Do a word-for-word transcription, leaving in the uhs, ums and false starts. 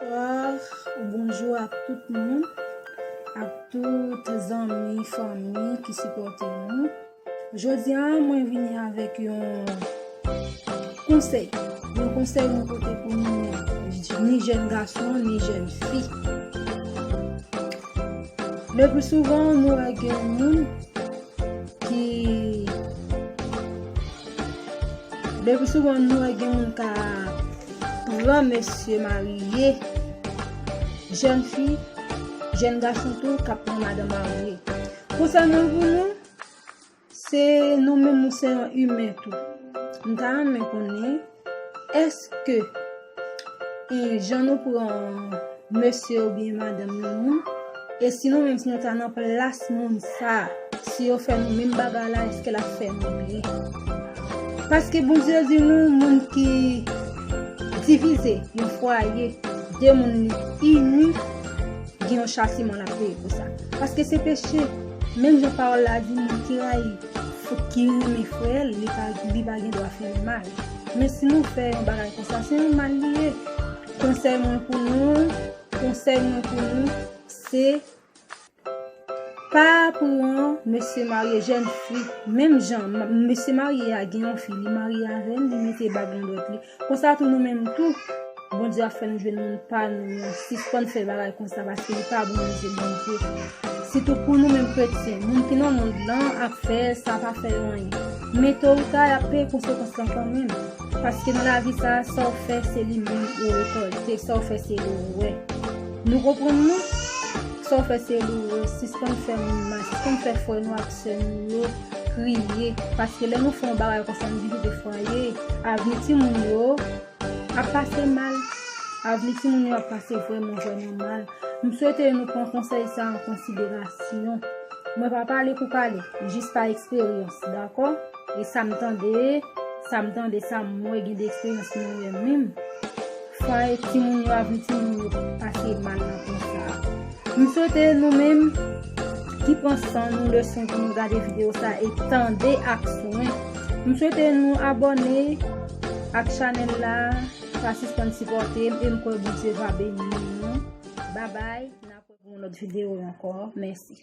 Bonsoir ou bonjou ak tout moun, ak tout zanmi, fanmi ki sipòte nou. Jodi a, mwen vini avèk yon konsèy. Yon konsèy mwen pote pou nou menm, ni jèn gason, ni jèn fi. Le pli souvan, nou wè gen moun ki, le pli souvan, nou wè gen moun ka pran mesye marye, jèn fi, jèn gason tou k ap pran madanm marye. Konsèy mwen pou nou, se nou menm, nou se yon imen tou. M ta renmen konnen, èske, e, jan nou pran mesye oubyen madanm yon moun, e si nou menm, si nou ta nan plas moun sa, si yo fè nou menm bagay la, èske l ap fè nou byen? Paske Bondye di nou, moun ki divize yon fwaye, de moun li ini, gen yon chatiman l ap peye pou sa. Paske se peche. Menm jan pawòl la di, moun ki rayi, ki renmen frè l, li pa, li pa gen dwa fè l mal. Men si nou fè yon bagay konsa, se yon mal li ye. Konsèy mwen pou nou, konsèy mwen pou nou, se pa pran mesye marye jèn fi. Menm jan ma-, mesye marye a gen yon fi, li marye avè l, li mete bag nan dwèt li. Konsa tou nou menm tou, Bondye ap fè nou jwenn moun pa nou an. Sispann fè bagay konsa, paske li pa bon nan je Bondye. Sitou pou nou menm kretyen, moun ki nan mond lan ap fè sa pa fè yo anyen. Men to ou ta, y ap peye konsekans lan kanmenm. Paske nan lavi sa, sa w fè, se li menm ou rekòlte. Sa w fè, se li ou wè. Nou konprann nou? Sa w fè, se li ou wè. Sispann fè moun mal. Sispann fè frè nou ak sè nou yo kriye. Paske lè nou fè yon bagay konsa, nou divize fwaye, avni timoun yo ap pase mal. Avni timoun yo ap pase vrèman, vrèman mal. M swete nou pran konsèy sa an konsiderasyon. Mwen pa pale pou pale, jis pa eksperyans, dakò? E sa m tande, sa m tande, sa m wè, gen de eksperyans mwen wè menm. Fwaye timoun yo, avni timoun yo pase mal nan konsa. M swete nou menm ki pran san nou, leson pou nou gade videyo sa e tande ak swen. M swete nou abòne ak chanèl la, pa sispann sipòte m, e m kwè Bondye va beni nou. Babay, n ap wè pou yon lòt videyo ankò. Mèsi.